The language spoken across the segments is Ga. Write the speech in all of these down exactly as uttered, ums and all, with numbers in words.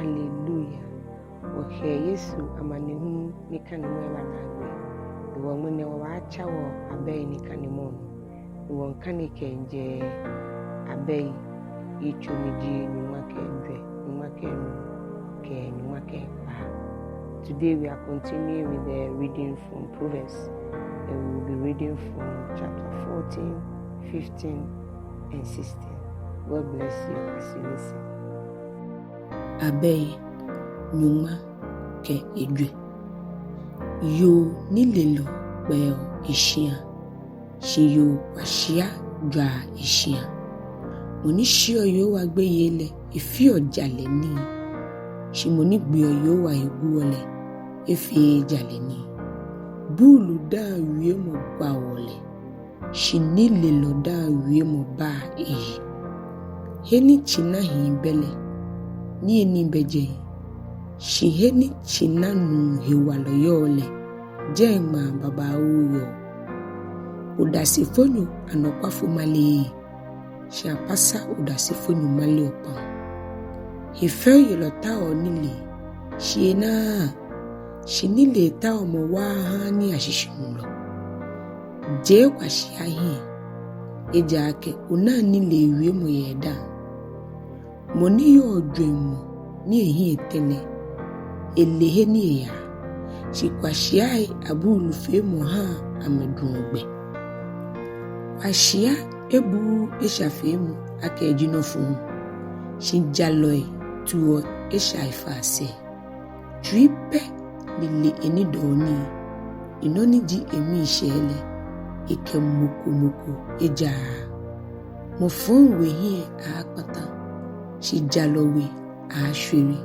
Hallelujah. Wɔkɛ Yesu amanehulu nikanemɔ eba naagbee. Ni wɔ ŋmɛnɛ wɔbaatsa wɔ abɛi nikanemɔ nɔ. Ni wɔŋkane kɛjɛ Abɛi yitso ni ji nyɔŋma kɛ ejwɛ, nyɔŋma kɛ enumɔ kɛ nyɔŋma kɛ ekpaa. Today we are continuing with the reading from Proverbs, and we will be reading from chapter fourteen, fifteen, and sixteen. God bless you as you listen. Abɛi nyɔŋma kɛ ejwɛ. Yoo nilelɔ kpɛɔ eshia, shi yoo kwashia jwaa eshia. Mɔ ni sheɔ Yehowa gbeyei lɛ, efeɔ jalɛ nii, shi mɔ ni gbeɔ Yehowa he guɔ lɛ, efeee jalɛ nii. Buulu daaŋ wiemɔ gbaoɔ lɛ, shi nilelɔ daaŋ wiemɔ baa eyi. He ni tsina hii bɛ lɛ, niyenii bɛ jɛi, shi he ni tsina nuu hewalɔ yɔɔ lɛ, jɛi ŋmaa babaoo yɔɔ. Odasefonyo anɔkwafo maleee, shi apasa odasefonyo maleɔ pam. Hefɛoyelɔ taoɔ nilee, shi enaaa, shi nilee taomɔ waaa haaa niiashishinulɔ. Jee kwashia hiɛ, ejaakɛ onaŋ nilee wiemɔ yɛ edaaŋ. Mɔ ni yɔɔ jwɛŋmɔ ni ehiɛ tɛ lɛ, ele he ni eyaa, shi kwashiai abuulufeemɔ haa amɛduɔ gbɛ. Kwashia ebuuu eshafeemɔ akɛ eji nɔ fɔŋ, shi jalɔi tuɔ eshaifaa sɛɛ. Tsui pɛ ni le enidɔɔnii, ni nɔ ni ji emiishɛɛ lɛ, ekɛ mɔ ko mɔ ko ejaaa. Mɔ fɔŋ we hiɛ aaakpata, shi jalɔ we aaashwere.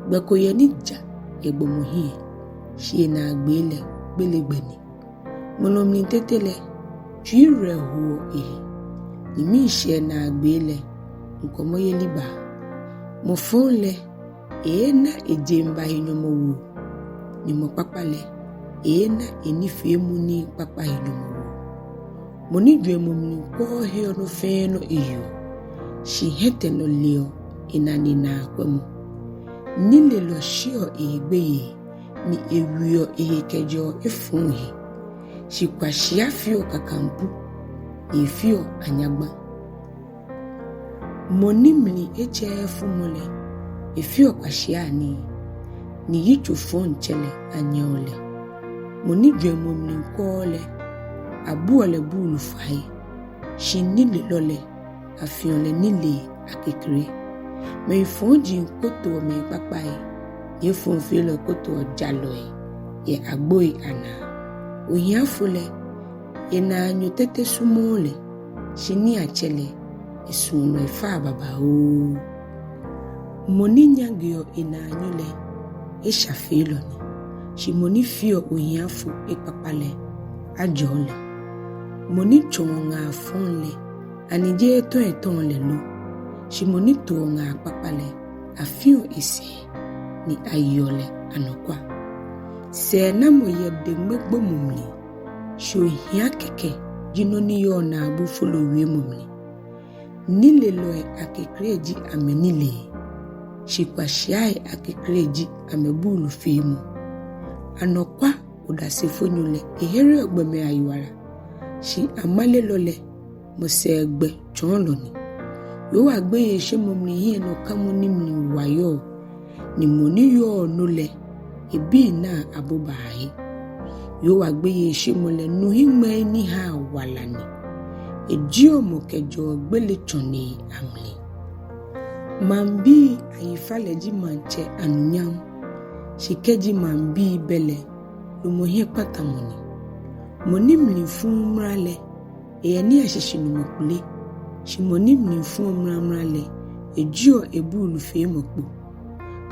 Gbɛ ko yɛ ni ja yɛ gbɔmɔ hiɛ, shi enaagbee lɛ gbele gbɛ ni. Ŋmɔlɔ mli tete lɛ, tsuiwerɛ hoɔ ehe, ni miishɛɛ naagbee lɛ, ŋkɔmɔyeli baa. Mɔ fɔŋ lɛ, eeena ejeŋba he nyɔmɔwoo, ni mɔ kpakpa lɛ, eeena enifeemɔ nii kpakpa he nyɔmɔwoo. Mɔ ni jwɛŋmɔ mli kwɛɔ heɔ nɔ fɛɛ nɔ eyeɔ, shi hiɛtɛlɔ leɔ enane naakwɛmɔ. Nilelɔ sheɔ ehe gbeyei, ni ewiɔ ehe kɛjɛɔ efɔŋ he, shi kwashia feɔ kakampu, ni efeɔ anyagba. Mɔ ni mli etsɛɛɛ fumɔ lɛ, efeɔ kwashia nii, ni yitso fɔŋ tsɛ lɛ anyɛɔ lɛ. Mɔ ni jwɛŋmɔ mli kwɛɔ lɛ, abuɔ lɛ buulu fai, shi nilelɔ lɛ, afiɔ lɛ nilee akekre. Mɛi fɔji kotoɔ mɛi kpakpai, ni efɔŋfeelɔi kotoɔ jalɔi yɛ agboi anaa. Ohiafo lɛ, enaanyo tete sumɔɔɔ lɛ, shi niiatsɛ lɛ, esuɔlɔi faa babaoo. Mɔ ni nyaŋeɔ enaanyo lɛ, eshafeelɔ ni, shi mɔ ni feɔ ohiafo ekpakpa lɛ, ajɔɔ lɛ. Mɔ ni tsɔɔ ŋaa fɔŋ lɛ, ani jeee etɔ̃ etɔ̃ɔ lɛ lo? Shi mɔ ni toɔ ŋaa kpakpa lɛ, afiɔ esɛɛ, ni ayeɔ lɛ anɔkwa. Sɛɛnamɔ yɛ deŋmegbomɔ mli, shi ohia kɛkɛ ji nɔ ni yɔɔ naabu folo wiemɔ mli. Nilelɔi akekre ji amɛnilee, shi kwashiai akekre ji amɛbuulufeemɔ. Anɔkwa odasefonyo lɛ, ehereɔ gbɔmɛi ayiwala, shi amalelɔ lɛ, mɔ sɛɛ gbɛ tsɔɔlɔ ni. Yehowa gbeyeishemɔ mli hiɛnɔkamɔ ni mli wa yɔɔ, ni mɔ ni yɔɔ no lɛ, ebii naa abobaahe. Yehowa gbeyeishemɔ lɛ nu hiŋmɛi ni haa wala ni, ejieɔ mɔ kɛjɛɔ gbele tsɔnei amli. Maŋbii ayifalɛ ji maŋtsɛ anunyam, shi kɛji maŋbii bɛ lɛ, lumɔ hiɛkpatamɔ ni. Mɔ ni mli fuuu mra lɛ, eyɛ niiashishinumɔ kpele, shi mɔ ni mli fuɔ mramra lɛ, ejieɔ ebuulufeemɔ kpo.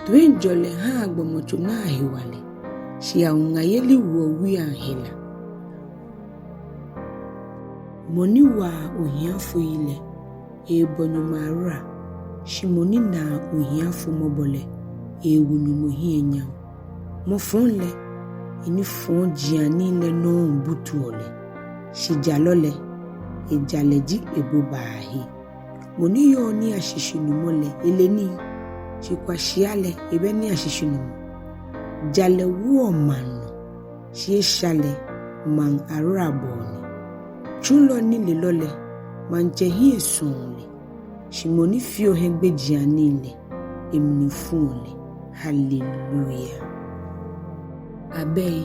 Toiŋjɔlɛ haa gbɔmɔtso naa hewalɛ, shi awuŋayeli woɔ wuiaŋ hela. Mɔ ni waa ohiafo yi lɛ, eebɔ Nyɔŋmɔ ahora, shi mɔ ni naa ohiafo mɔbɔ lɛ, eewo Nyɔŋmɔ hiɛ nyam. Mɔ fɔŋ lɛ, enifɔjianii lɛ nɔŋŋ butuɔ lɛ, shi jalɔ lɛ, ejalɛ ji ebobaahe. Mɔ ni yɔɔ niiashishinumɔ lɛ, ele nii, shi kwashia lɛ ebɛ nii ashishinumɔ. Jalɛ woɔ maŋ nɔ, shi esha lɛ maŋ ahorabɔɔ ni. Tsulɔ nilelɔ lɛ, maŋtsɛ hiɛ sɔɔ lɛ, shi mɔ ni feɔ hiɛgbejianii lɛ, emli fuɔ lɛ. Haleluya. Abɛi,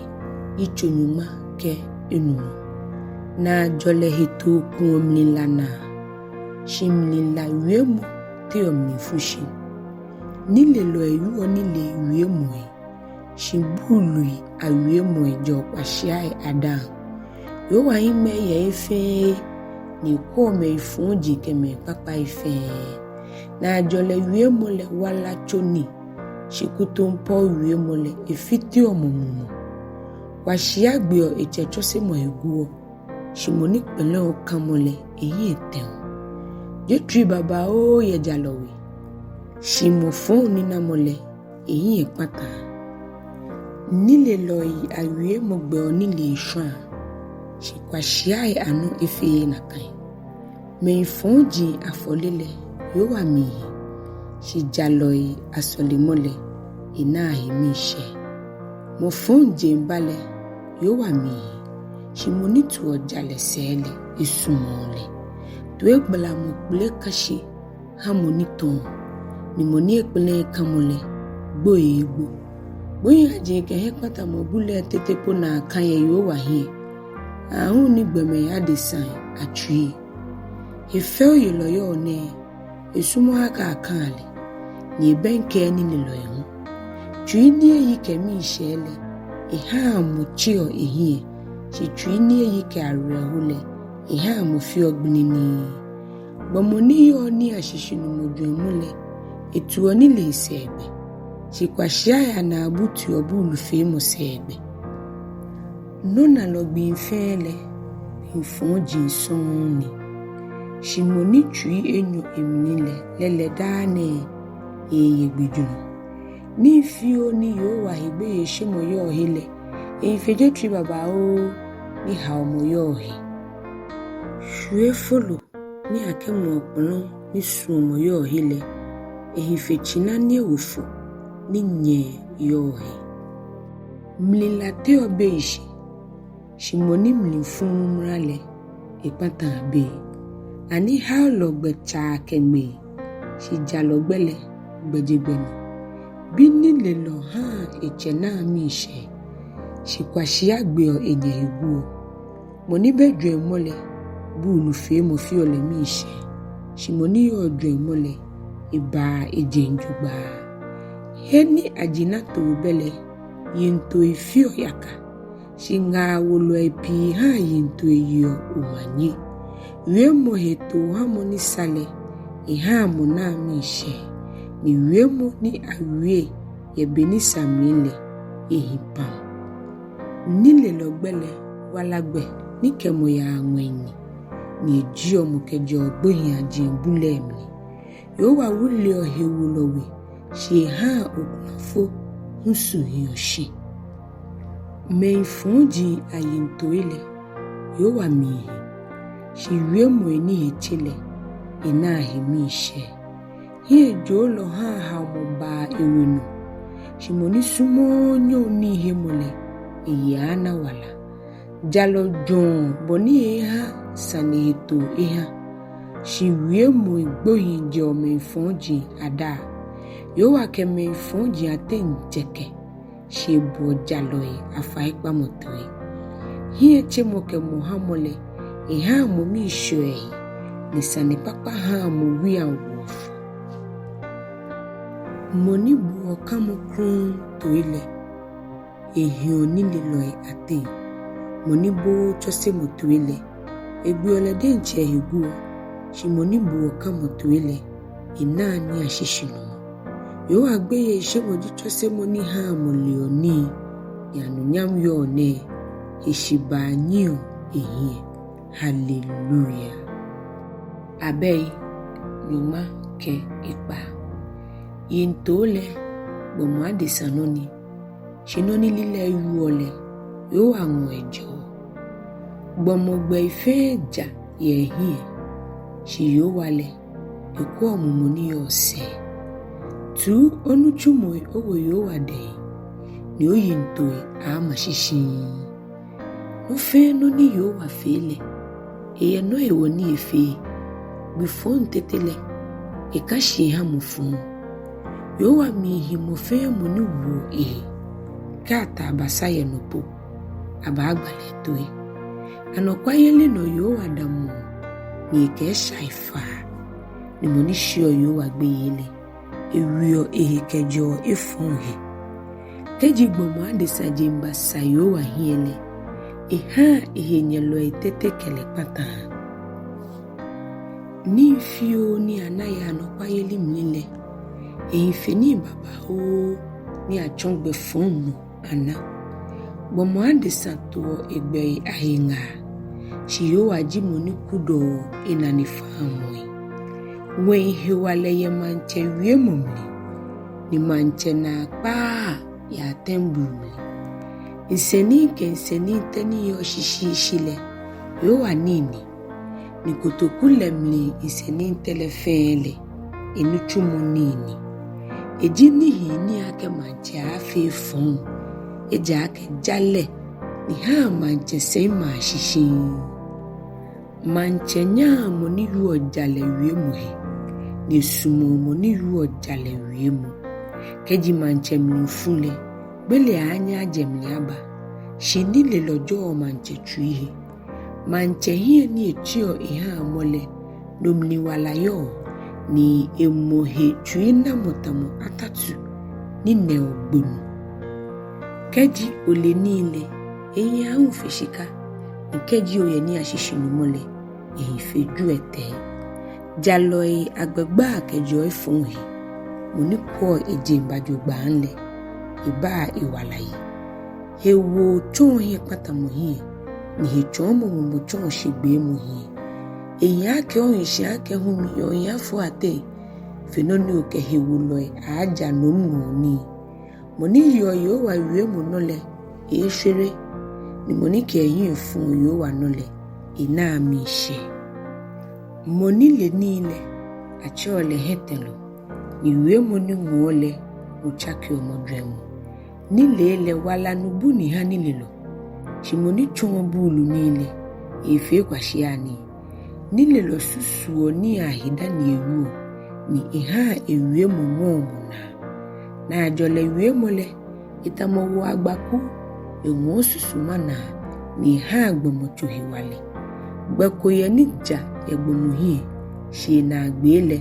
yitso nyɔŋma kɛ enumɔ. Naajɔlɛ hetoo kuɔ mlila naa, shi mlila wiemɔ teɔ mlifu shi. Nilelɔi wieɔ nilee wiemɔi, shi buului awiemɔi jɛɔ kwashiai adaaŋ. Yehowa hiŋmɛi yɛ he fɛɛ, ni ekwɛɔ mɛi fɔji kɛ mɛi kpakpai fɛɛ. Naajɔlɛ wiemɔ lɛ wala tso ni, shi kutumpɔo wiemɔ lɛ efiteɔ mɔ mumɔ. Kwashia gbeɔ etsɛ tsɔsemɔ he guɔ, shi mɔ ni kpɛlɛɔ kamɔ lɛ ehiɛ tɛɔ. Jwetri babaoo yɛ jalɔ we, shi mɔ fɔŋ ninamɔ lɛ ehiɛ kpataa. Nilelɔi awiemɔ gbɛɔ nilee shwaa, shi kwashiai anɔ efeee nakai. Mɛi fɔji afɔle lɛ, Yehowa miihi, shi jalɔi asɔlemɔ lɛ, enaa he miishɛɛ. Mɔ fɔji ba lɛ, Yehowa miihi, shi mɔ ni tuɔ jalɛ sɛɛ lɛ, esumɔɔ lɛ. Toigbalamɔ kpele kã shi ha mɔ ni tɔɔ, ni mɔ ni ekpɛlɛɛɛ kamɔ lɛ, gbo eegbo. Gbohiiaje kɛ hiɛkpatamɔ bu lɛ tete po naa kã yɛ Yehowa hiɛ, aahu ni gbɔmɛi adesai atsui. Hefɛoyelɔ yɔɔ nɛɛ, esumɔɔɔ akɛ akãa lɛ, ni ebɛŋkɛɛɛ nilelɔi hu. Tsui ni eyi kɛ miishɛɛ lɛ, ehaa mɔ tseɔ ehiɛ, shi tsui ni eyi kɛ awerɛho lɛ, ehaa mɔ feɔ gblini. Gbɔmɔ ni yɔɔ nii ashishinumɔ jwɛŋmɔ lɛ, etuɔ nilee sɛɛgbɛ, shi kwashiai anaabu tiuɔ buulufeemɔ sɛɛgbɛ. Nɔnalɔ gbii fɛɛ lɛ, mɛi fɔji sɔŋŋ ni, shi mɔ ni tsui enyɔ emli lɛ, lɛ lɛ daa nɛɛ eeye gbijurɔ. Nii fioo ni Yehowa he gbeyeishemɔ yɔɔ he lɛ, ehi fe jwetri babaoo ni haomɔ yɔɔ he. Shwie folo ni akɛŋmɛɔ kpɔlɔ ni suɔmɔ yɔɔ he lɛ, ehi fe tsina ni ewo fɔ ni nyɛɛ yɔɔ he. Mlila teɔ bei shi, shi mɔ ni mli fuuu mra lɛ, ekpataa bei. Anihaolɔ gbɛ tsaa kɛ ŋmei, shi jalɔ gbɛ lɛ, gbɛjegbɛ ni. Binilelɔ haa etsɛ naa miishɛɛ, shi kwashia gbeɔ enyɛ he guɔ. Mɔ ni bɛ jwɛŋmɔ lɛ, buulufeemɔ feɔ lɛ miishɛɛ, shi mɔ ni yɔɔ jwɛŋmɔ lɛ, ebaa ejeŋ jogbaŋŋ. He ni ajinatoo bɛ lɛ, yiŋtoi feɔ yaka, shi ŋaawolɔi pii haa yiŋtoi yeɔ omanye. Wiemɔ hetoo ha mɔ ni sa lɛ, ehaa mɔ naa miishɛɛ, ni wiemɔ ni awie yɛ be ni sa mli lɛ, ehi pam. Nilelɔ gbɛ lɛ, wala gbɛ ni kɛ mɔ yaa ŋwɛi ni, ni ejieɔ mɔ kɛjɛɔ gbohiiaje bu lɛ mli. Yehowa wuleɔ hewolɔ we, shi ehaa okulafo husu hiɔ shi. Mɛi fɔji ayiŋtoi lɛ, Yehowa miihi, shi wiemɔi ni he tse lɛ, enaa he miishɛɛ. Hiɛjoolɔ haa haomɔ baa ewe nɔ, shi mɔ ni sumɔɔɔ nyɔɔŋ nii hemɔ lɛ, eye aaana wala. Jalɔ jɔɔ bɔ ni eeeha sane hetoo eha, shi wiemɔi gbohii jɛɔ mɛi fɔji adaa. Yehowa kɛ mɛi fɔji ateŋ jɛkɛ, shi ebuɔ jalɔi afaikpamɔ toi. Hiɛtsemɔ kɛ mɔhamɔ lɛ, ehaa mɔ mii shwɛɔ eyi, ni sane kpakpa haa mɔ wuiaŋ woɔ fɔ. Mɔ ni buɔ kamɔ krɔŋŋ toi lɛ, ehiɔ nilelɔi ateŋ. Mɔ ni booo tsɔsemɔ toi lɛ, egbeɔ lɛ diɛŋtsɛ ehe guɔ, shi mɔ ni buɔ kamɔ toi lɛ, enaa nii ashishinumɔ. Yehowa gbeyeishemɔ ji tsɔsemɔ ni haa mɔ leɔ nii, ni anunyam yɔɔ nɛɛ, heshibaa nyiɛɔ ehiɛ. Haleluya. Abɛi nyɔŋma kɛ ekpaa. Yiŋtoo lɛ, gbɔmɔ adesa nɔ ni, shi nɔ ni lilɛi wieɔ lɛ, Yehowa ŋɔɔ ejɛɔ. Gbɔmɔ gbɛi fɛɛ ja yɛ ehiɛ, shi Yehowa lɛ, ekwɛɔ mumɔ ni yɔɔ sɛɛ. Tuu onitsumɔi owo Yehowa dɛŋ, ni oyiŋtoi aaama shi shiŋŋ. Nɔ fɛɛ nɔ ni Yehowa fee lɛ, eyɛ nɔ hewɔ ni efee. Gbi fɔŋ tete lɛ, eka shi eha mɔ fɔŋ. Yehowa miihi mɔ fɛɛ mɔ ni woɔ ehe. Kɛ ataabasa yɛ nɔ po, abaagba lɛ toi. Anɔkwayeli nɔ Yehowa damɔɔ, ni ekɛ eshai faa. Ni mɔ ni sheɔ Yehowa gbeyei lɛ, ewiɔ ehe kɛjɛɔ efɔŋ he. Kɛji gbɔmɔ adesa jeŋba sa Yehowa hiɛ lɛ, ehaa ehenyɛlɔi tete kɛ lɛ kpataa. Nii fioo ni ana yɛ anɔkwayeli mli lɛ, ehi fe nii babaoo ni atsɔ gbɛ fɔŋ nɔ ana. Gbɔmɔ adesa toɔ egbɛi ahe ŋaa, shi Yehowa ji mɔ ni kudɔɔ enane faamɔi. Ŋwɛi hewalɛ yɛ maŋtsɛ wiemɔ mli, ni maŋtsɛ naa kpaaa yɛ atɛŋbuu mli. Nsɛni kɛ nsɛnitɛ ni yɔɔ shishiishi lɛ, Yehowa nii ni, ni kotoku lɛ mli nsɛnitɛ lɛ fɛɛ lɛ, enitsumɔ nii ni. Eji nihi ni akɛ maŋtsɛ aaafee fɔŋ, ejaakɛ jalɛ ni haa maŋtsɛ sɛi maa shi shiŋŋ. Maŋtsɛ nyaa mɔ ni wieɔ jalɛ wiemɔ he, ni esumɔɔ mɔ ni wieɔ jalɛ wiemɔ. Kɛji maŋtsɛ mli fu lɛ, gbele aaanyɛ ajɛ mli aba, shi nilelɔ jɔɔ maŋtsɛ tsui he. Maŋtsɛ hiɛ ni etsiɔ ehaa mɔ lɛ, no mli wala yɔɔ, ni emɔ he tsuinamɔ tamɔ atatu ni nɛɔ gbo nu. Kɛji ole nii lɛ, ehi aahu fe shika, ni kɛji oyɛ nii ashishinumɔ lɛ, ehi fe jwiɛtɛi. Jalɔi agbɛgbaa kɛjɛɔ efɔŋ he, mɔ ni kwɛɔ ejeŋba jogbaŋŋ lɛ, ebaa ewala yi. Hewoo tsɔɔ hiɛkpatamɔ hiɛ, ni hetsɔɔmɔ momo tsɔɔ shigbeemɔ hiɛ. Ehi akɛ ohi shi akɛ humi yɛ ohiafo ateŋ, fe nɔ ni okɛ hewolɔi aaaja nom ŋɔɔ nii. Mɔ ni yeɔ Yehowa wiemɔ nɔ lɛ, eeeshwere, ni mɔ ni kɛ ehiɛ fɔɔ Yehowa nɔ lɛ, enaa miishɛɛ. Mɔ ni le nii lɛ, atsɛɔ lɛ hiɛtɛlɔ, ni wiemɔ ni ŋɔɔ lɛ, mɔ tsakeɔ mɔ jwɛŋmɔ. Nilee lɛ wala nubu ni ha nilelɔ, shi mɔ ni tsɔɔ buulu nii lɛ, eefee kwashiai anii. Nilelɔ susuɔ nii ahe dani ewieɔ, ni ehaa ewiemɔ ŋɔɔ mɔ naa. Naajɔlɛ wiemɔ lɛ, etamɔ wo agbaku, eŋɔɔ susuma naa, ni ehaa gbɔmɔtso hewalɛ. Gbɛ ko yɛ ni ja yɛ gbɔmɔ hiɛ, shi enaagbee lɛ,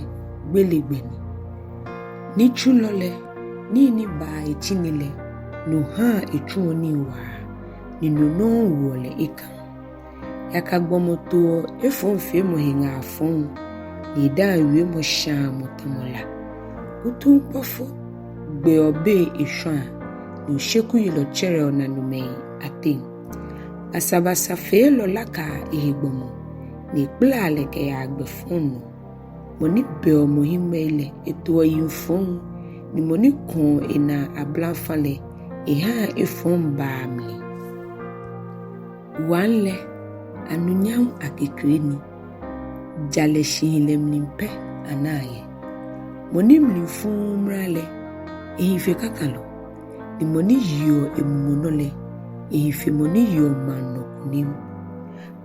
gbele gbɛ ni. Nitsulɔ lɛ, nii ni baa etsine lɛ, no haa etsuɔ nii waa, ni no nɔŋŋ woɔ lɛ ekaŋ. Yaka gbɔmɔ toɔ efɔŋfeemɔ he ŋaa fɔŋ, ni edaaŋ wiemɔ shaa mɔ tamɔ la. Kutumpɔfo gbeɔ bei eshwaa, ni oshekuyelɔ tsɛrɛɔ nanemɛi ateŋ. Basabasafeelɔ lakaa ehe gbɔmɔ, ni ekpalaa lɛ kɛyaa gbɛ fɔŋ nɔ. Mɔ ni bɛɔ mɔ hiŋmɛi lɛ, etoɔ yiŋ fɔŋ, ni mɔ ni kɔɔ enaa ablaŋfa lɛ, ehaa efɔŋ baa mli. Waŋ lɛ, anunyam akekre ni, jalɛ shihilɛ mli pɛ anaa yɛ. Mɔ ni mli fuuu mra lɛ, ehi fe kakalɔ, ni mɔ ni yeɔ emumɔ nɔ lɛ, ehi fe mɔ ni yeɔ maŋ nɔ kunim.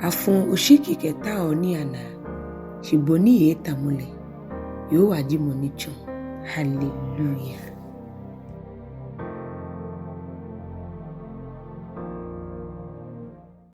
Afɔɔ oshiki kɛtaoɔ nii anaa, shi bɔ ni eeetamɔ lɛ, Yehowa ji mɔ ni tsɔɔ. Hallelujah.